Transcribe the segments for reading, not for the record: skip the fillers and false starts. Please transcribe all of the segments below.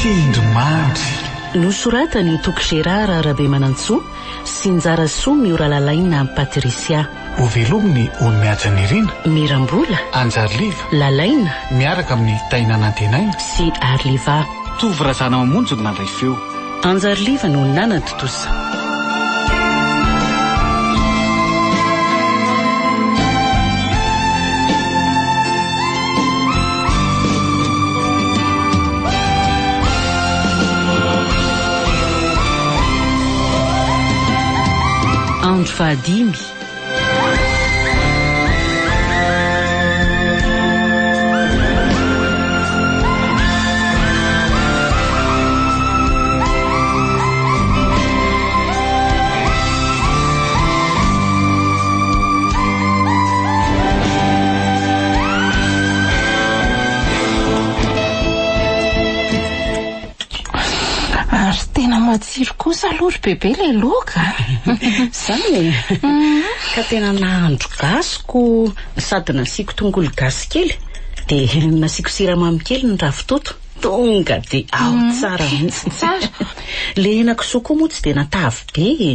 Tsindrimandry. Nosoratan'i Toky Gérard Rabemanantsoa sy Njarasoa Mioralalaina Patricia. Hovelomin'i Ony Nirina. Mirambola. Anjariliva. Lalaina. Miaraka amin'i Taina Nantenaina. Sy Arliva. Tovo Razanamamonjy no nandray feo. Anjariliva no nanatontosa. Andro fahadimy. Ary tena matsiro kosa aloha ry bebe ilay laoka a! Izany e! Ka tena nahandro gasy ko sady nasiako tongolo gasy kely dia nasiako siramamy kely ny ravitoto. Tonga dia ao tsara mihitsy. Tsara. Ilay henakisoa koa moa tsy dia natavy be e.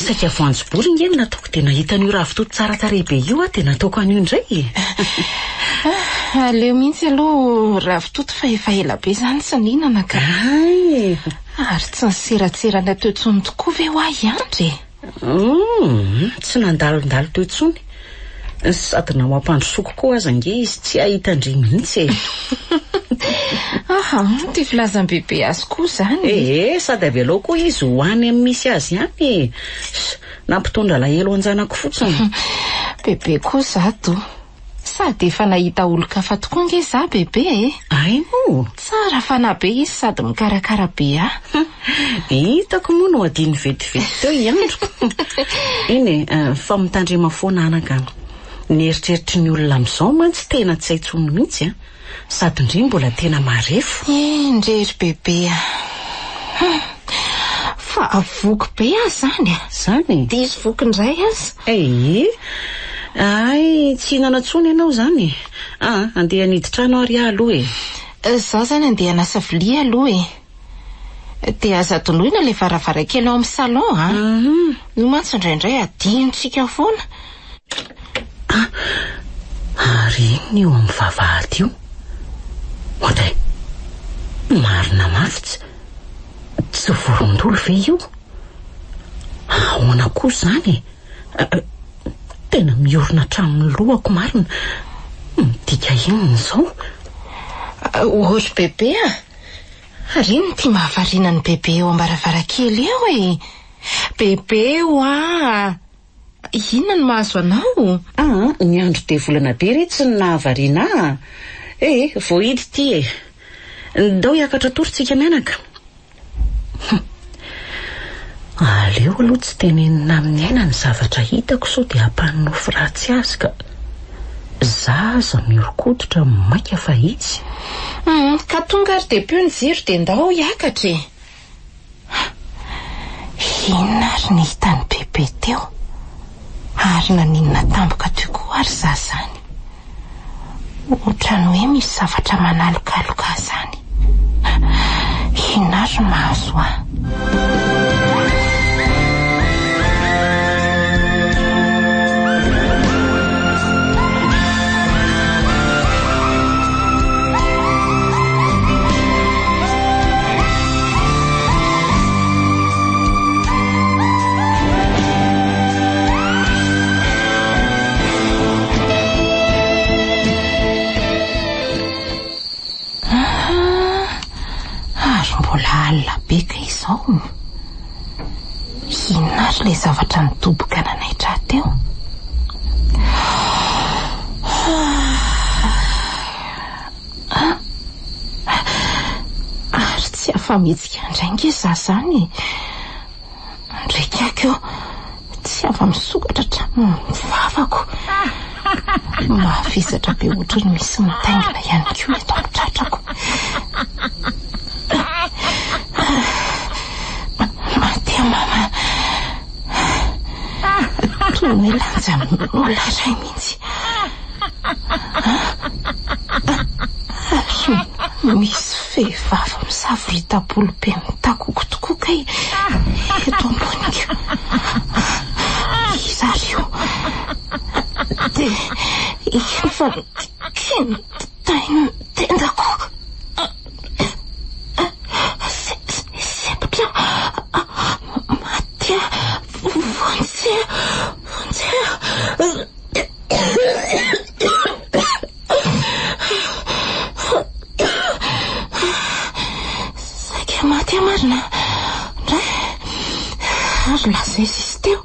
Saika voanjobory nge no nataoko dia nahita an'io ravitoto tsara tarehy be io aho dia nataoko an'io indray e. Aleo mihitsy aloha ravitoto fa efa ela be izany tsy nihinana ka. Hay e. Ary tsy niseratserana teo intsony tokoa ve hoa i Andry e? Humm, tsy nandalondalo teo intsony. Sady na ho ampandrosoako koa aza ange izy tsy hahita an-dry mihitsy e. Aha, ity filazan'i Bebe azy koa izany e. Ee, sady avelao koa izy ho any amin'ny misy azy any e. Nampitondra alahelo an-janako fotsiny. Bebe koa izato. Sady efa nahita olon-kafa tokoa ange izaho Bebe e. Hay moa? Tsara fanahy be izy sady mikarakara be ahy. Hitako moa no adino vetivety teo i Androko. Eny e, fa mitandrema foana anaka an. Ny eritreritry ny olona amin'izao mantsy tena tsy hay intsony mihitsy an. Sady ndry mbola tena marefo. Eny re ry Bebe a. Hum. Fa voky be aho izany a. Izany e? Diso voky indray aza. Ee. Hay tsy hihinana intsony ianao izany e. Aa, andeha hanidy trano ary aho aloha e. Izaho izany andeha hanasa vilia aloha e. Dia aza adinoina ilay varavarankely ao amin'ny salon a. Io mantsy indraindray adinontsika foana. Ah, ary inona io amin'ny vavahady io? Oadray, marina mafy tsy, tsy vorondolo ve io? Ahoana koa izany e? Tena miorina hatramin'ny lohako marina. Midika inona izao? O ry bebe a! Ary inona ity mahavariana an'i Bebe eo am-baravarankely eo e? Bebe hoa! Inona no mahazo anao? Aa, ny andro dia volana be re tsy ny nahavariana ahy a! Eh, voahidy ity e! Ndao hiakatra tory tsika mianaka. Hum. Aleo aloha tsy tenenina amin'i Aina ny zavatra hitako sao dia hampanonofy ratsy azy ka. Za aza mihoron-koditra maika fa izy. Hum, ka tonga ary dia pio ny jiro dia ndao hiakatra e! Inona ary ny hitan'i Bebe teo? Ary naninona tampoka teo koa ary za zany? Ohatran'ny hoe misy zavatra manalokaloka ahy zany. Inona ary no mahazo ahy? Ary mbola alina be kay izao. Inona ary ilay zavatra nidoboka nanaitra ahy teo? Ary tsy afa-mihetsika indray ange izaho izany e! Ndraikako eo, tsy afa-misokatra hatramin'ny vavako. Mavesatra be ohatry ny misy mitaingina ihany koa eto amin'ny tratrako. Maty aho mama. Toy ny hoe lanja amin'olona iray mihitsy. Ary misy. Vehivavy misavorita-bolo be mitakoko tokoa kay eto amboniko. Iza ary io? Dia iny fa nokintain'ny tendako. Sempotra maty aho. Vonjeo, vonjeo. Saika maty aho marina. Ndray. Ary lasa izy izy teo.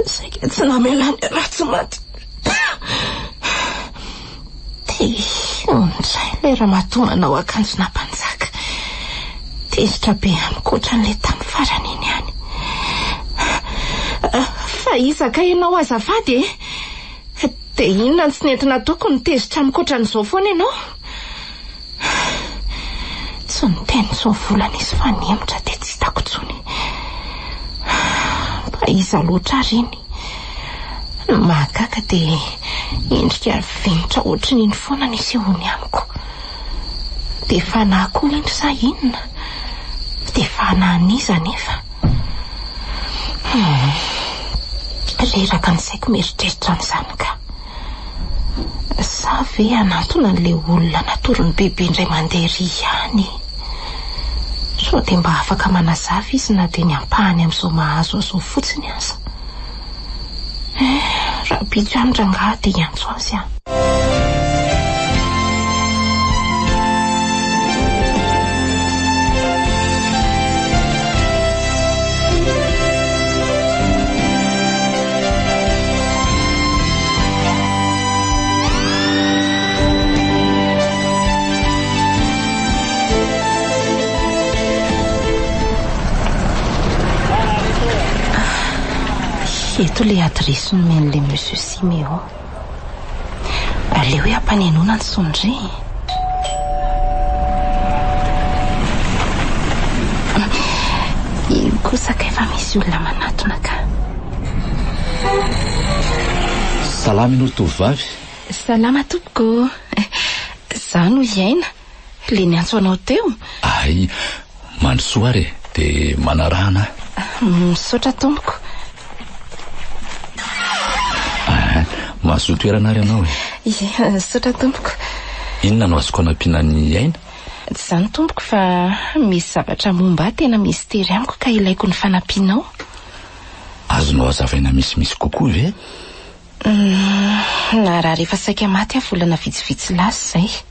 Saika tsy namelany raha tsy maty. Dia io indray ilay ramatoa manao akanjona mpanjaka. Tezitra be amiko ohatran'ilay tamin'ny farany iny ihany. Fa iza kay ianao azafady e? Dia inona no tsy nety nataoko no tezitra amiko ohatran'izao foana ianao? Tsy niteny izao volana izy fa nihemotra dia tsy hitako intsony. Mba iza loatra ary iny? Ny mahagaga dia endrika vinitra ohatran'iny foana no isehoany amiko. Dia fanahy koa iny sa inona? Dia fanahy an'iza anefa? Hum. Reraka ny saiko mieritreritra an'izany ka. Sa ve hanantona an'ilay olona natoron'i Bebe indray mandeha ery ihany? Sao dia mba afaka manazava izy na dia ny ampahany amin'izao mahazo azy izao fotsiny aza. Eh, rahampitso ihany rangahy dia hiantso azy aho. Eto ilay adiresy nomen'ilay Monsieur Siméon. Aleo hoe ampanenoana ny sonnerie. Iny kosa kay fa misy olona manatona ka. Salama ianao tovovavy. Salama tompoko. Izaho no Iaina, ilay niantso anao teo. Hay, mandrosoa ary e, dia manarahana ahy. Misaotra tompoko. Ah, mahazoa toerana ary ianao e. Ie, misaotra tompoko. Inona no azoko anampiana an'i Aina? Tsy izany tompoko fa misy zavatra momba ahy tena mistery amiko ka ilaiko ny fanampianao. Azonao hazavaina misimisy kokoa ve? Narary efa saika maty aho volana vitsivitsy lasa izay.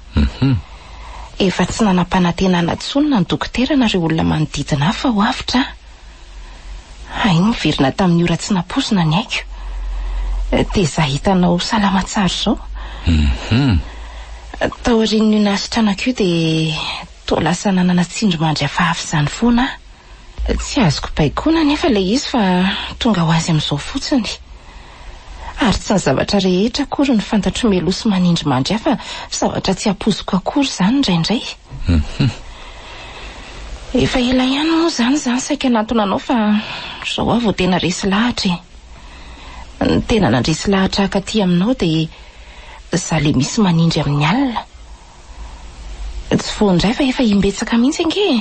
Efa tsy nanam-panantenana intsony na ny dokotera na ireo olona manodidina ahy fa ho avotra aho. Hay niverina tamin'ny ora tsy nampoizina ny aiko. Dia izaho hitanao salama tsara izao. Taorian'io nahasitranako io dia toa lasa nanana tsindrimandry hafahafa izany foana aho. Tsy azoko baikoana anefa ilay izy fa tonga ho azy amin'izao fotsiny. Ary tsy ny zavatra rehetra akory no fantatro mialoha sy manindrimandry ahy fa zavatra tsy ampoiziko akory izany indraindray. Efa ela ihany moa izany izaho saika hanantona anao fa izao aho vao tena resy lahatra e. Ny tena nandresy lahatra ahy katy aminao dia izaho ilay misy manindry amin'ny alina. Tsy vao indray fa efa imbetsaka mihitsy ange e.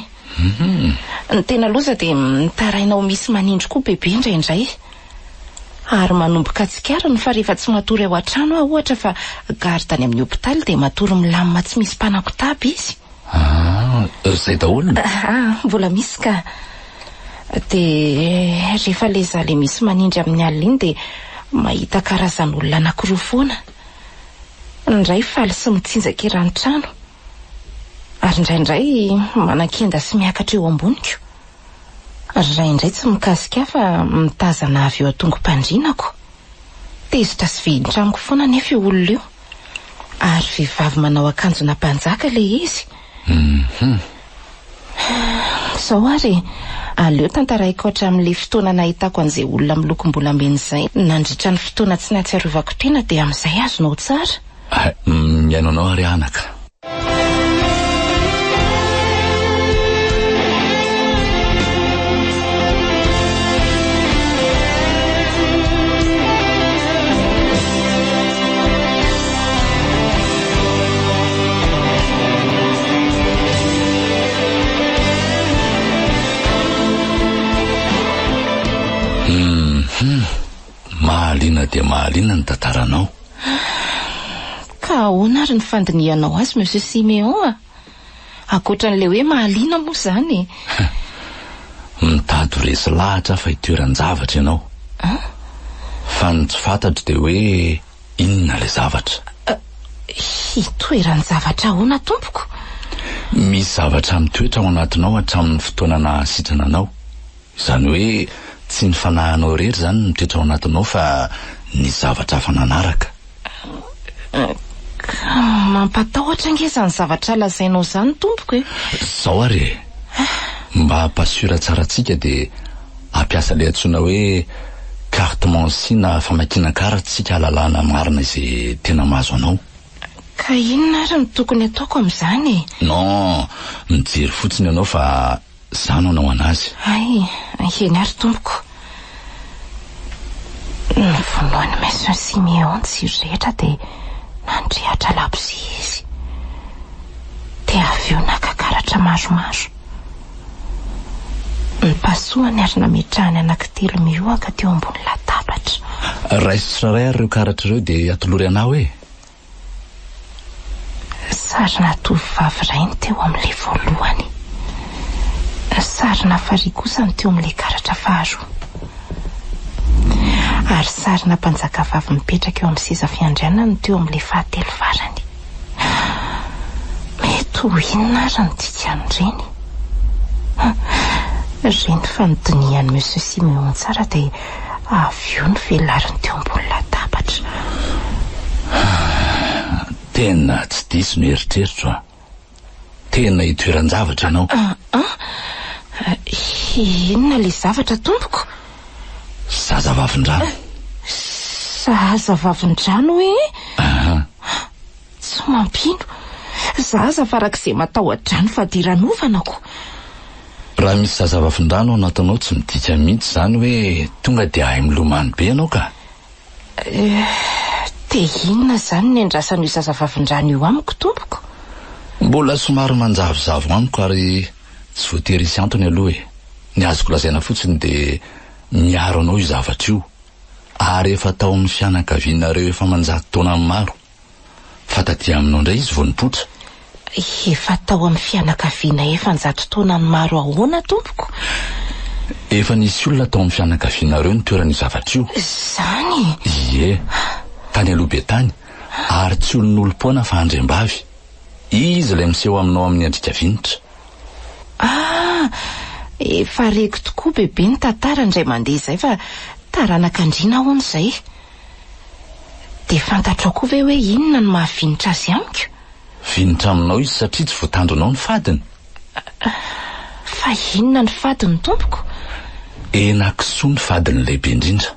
Ny tena loza dia mitaraina ho misy manindry koa bebe indraindray. Ary manomboka tsikariny fa rehefa tsy matory ao an-trano aho ohatra fa garde any amin'ny hopitaly dia matory milamina tsy misy mpanakotaba izy. Ah, izay daholo? Ah, mbola misy ka. Dia rehefa ilay izaho ilay misy manindry amin'ny alina iny dia mahita karazan'olona anankiroa foana. Ny iray faly sy mitsinjaka eran'ny trano, ary indraindray manan-kenda sy miakatra eo amboniko. Ary iray indray tsy mikasika ahy fa mitazana avy eo an-tongo-pandrinako. Tezitra sy vihitra amiko foana anefa io olona io. Ary vehivavy manao akanjona mpanjaka ilay izy. Izao ary e, aleo tantaraiko hatramin'ilay fotoana nahitako an'izay olona milokom-bolamena izay nandritra ny fotoana tsy nahatsiarovako tena dia amin'izay azonao tsara. Hay, mihaino anao ary anaka. Mahaliana dia mahaliana ny tantaranao. Ka ahoana ary ny fandinihanao azy Monsieur Siméon a? Ankoatran'ilay hoe mahaliana moa izany e. Mitady ho resy lahatra aho fa itoeran-javatra ianao. Fa ny tsy fantatro dia hoe inona ilay zavatra. Hitoeran-javatra ahoana tompoko? Misy zavatra mitoetra ao anatinao hatramin'ny fotoana nahasitrana anao. Izany hoe tsy ny fanahinao irery izany no mitoetra ao anatinao fa ny zavatra hafa nanaraka. Ka mampatahotra ange izany zavatra lazainao izany tompoko e! Izao ary e! Mba hampasura tsara antsika dia hampiasa ilay antsoina hoe carte mansi na famakiana karatra isika hahalalana marina izay tena mahazo anao. Ka inona ary no tokony ataoko amin'izany e? Non, mijery fotsiny ianao fa Za no hanao anazy. Hay, eny ary tompoko. Novonoin'i Monsieur Siméon ny jiro rehetra dia nandrehatra labozia izy. Dia avy eo naka karatra maromaro. Nopasohany ary nametrahany anankitelo mihohaka teo ambony latabatra. Raiso tsirairay ary ireo karatra ireo dia atolory anah hoe. Sarina tovovavy iray ny teo amin'ilay voalohany. Sarina farihy kosa ny teo amin'ilay karatra faharoa. Ary sarina mpanjakavavy mipetraka eo amin'ny seza fiandrianana no teo amin'ilay fahatelo farany. Mety ho inona ary ny dikan'ireny? Ireny fa nodinihan'i Monsieur Siméon tsara dia Avy eo novelariny teo ambony latabatra. Tena tsy diso ny eritreritro a! Tena itoeran-javatra ianao. Ah ah! Inona ilay zavatra tompoko? Zazavavindrano. Zazavavindrano hoe? Aha. Tsy mampino. Zaza farak'izay matahotra-drano fadiranovana ko. Raha misy zazavavindrano ao anatinao tsy midika mihitsy izany hoe tonga dia hahay milomano be ianao ka. Eh, dia inona izany ny andrasan'io zazavavindrano io amiko tompoko? Mbola somary manjavozavo amiko ary tsy voatery hisy antony aloha e. Ny azoko lazaina fotsiny dia miaro anao io zavatra io ary efa tao amin'ny fianakavianareo efa aman-jato taonany maro. Fa taty aminao indray izy vao nipoitra. Efa tao amin'ny fianakaviana efa an-jato taonany maro ahoana tompoko? Efa nisy olona tao amin'ny fianakavianareo nitoeran'io zavatra io. Izany? Ie, tany aloha be tany, ary tsy olon'olom-poana fa andriambavy. Izy ilay miseho aminao amin'ny endrika vinitra. Ah! Efa reko tokoa bebe ny tantara indray mandeha izay fa taranak'andriana hono izay. Dia fantatrao koa ve hoe inona no maha vinitra azy amiko? Vinitra aminao izy satria tsy voatandrinao ny fadiny. Fa inona ny fadiny tompoko? Henakisoa ny fadiny lehibe indrindra.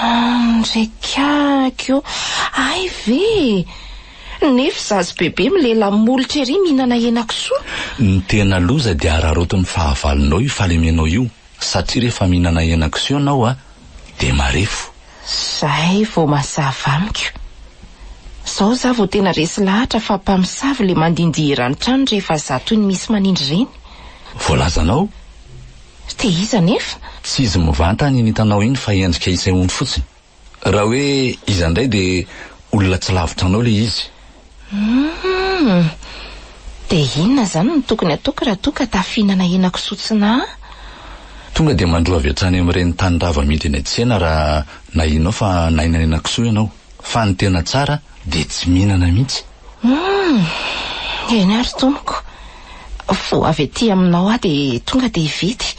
Andrekaky ô! Hay ve e! Nefa zaza bebe milela molotra ery mihinana henakisoa. Ny tena loza dia araraotin'ny fahavalonao io fahalemenao io. Satria rehefa mihinana henakisoa ianao a, dia marefo. Zay vao mazava amiko. Zao za vao tena resy lahatra fa mpamosavy le mandindihy eran'ny trano rehefa za toy ny misy manindry ireny. Voalazanao? Dia iza anefa? Tsy izy mivantana iny hitanao iny fa endrika isehoany fotsiny. Raha hoe iza indray dia olona tsy lavitra anao ilay izy. Humm. Dia inona izany no tokony ataoko raha toa ka tafihinana henakisoa tsy naha? Tonga dia mandroa avy hatrany amin'ireny tany rava amidy eny an-tsena raha nahianao fa nahinana henakisoa ianao. Fa ny tena tsara dia tsy mihinana mihitsy. Humm. Eny ary tompoko. Vao avy aty aminao aho dia tonga dia hividy.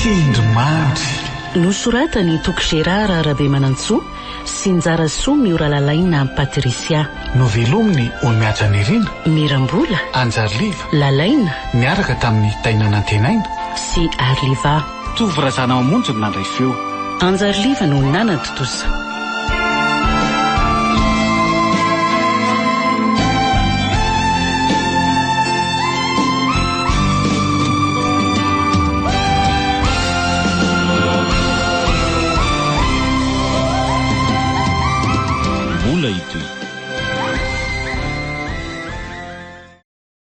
Tsindrimandry. Nosoratan'i Toky Gérard Rabemanantsoa sy Njarasoa Mioralalaina Patricia. Novelomin'i Onihaja Nirina. Mirambola. Anjariliva. Lalaina. Niaraka tamin'i Taina Nantenaina. Sy Arliva. Tovo Razanamamonjy no nandray feo. Anjariliva no nanatontosa.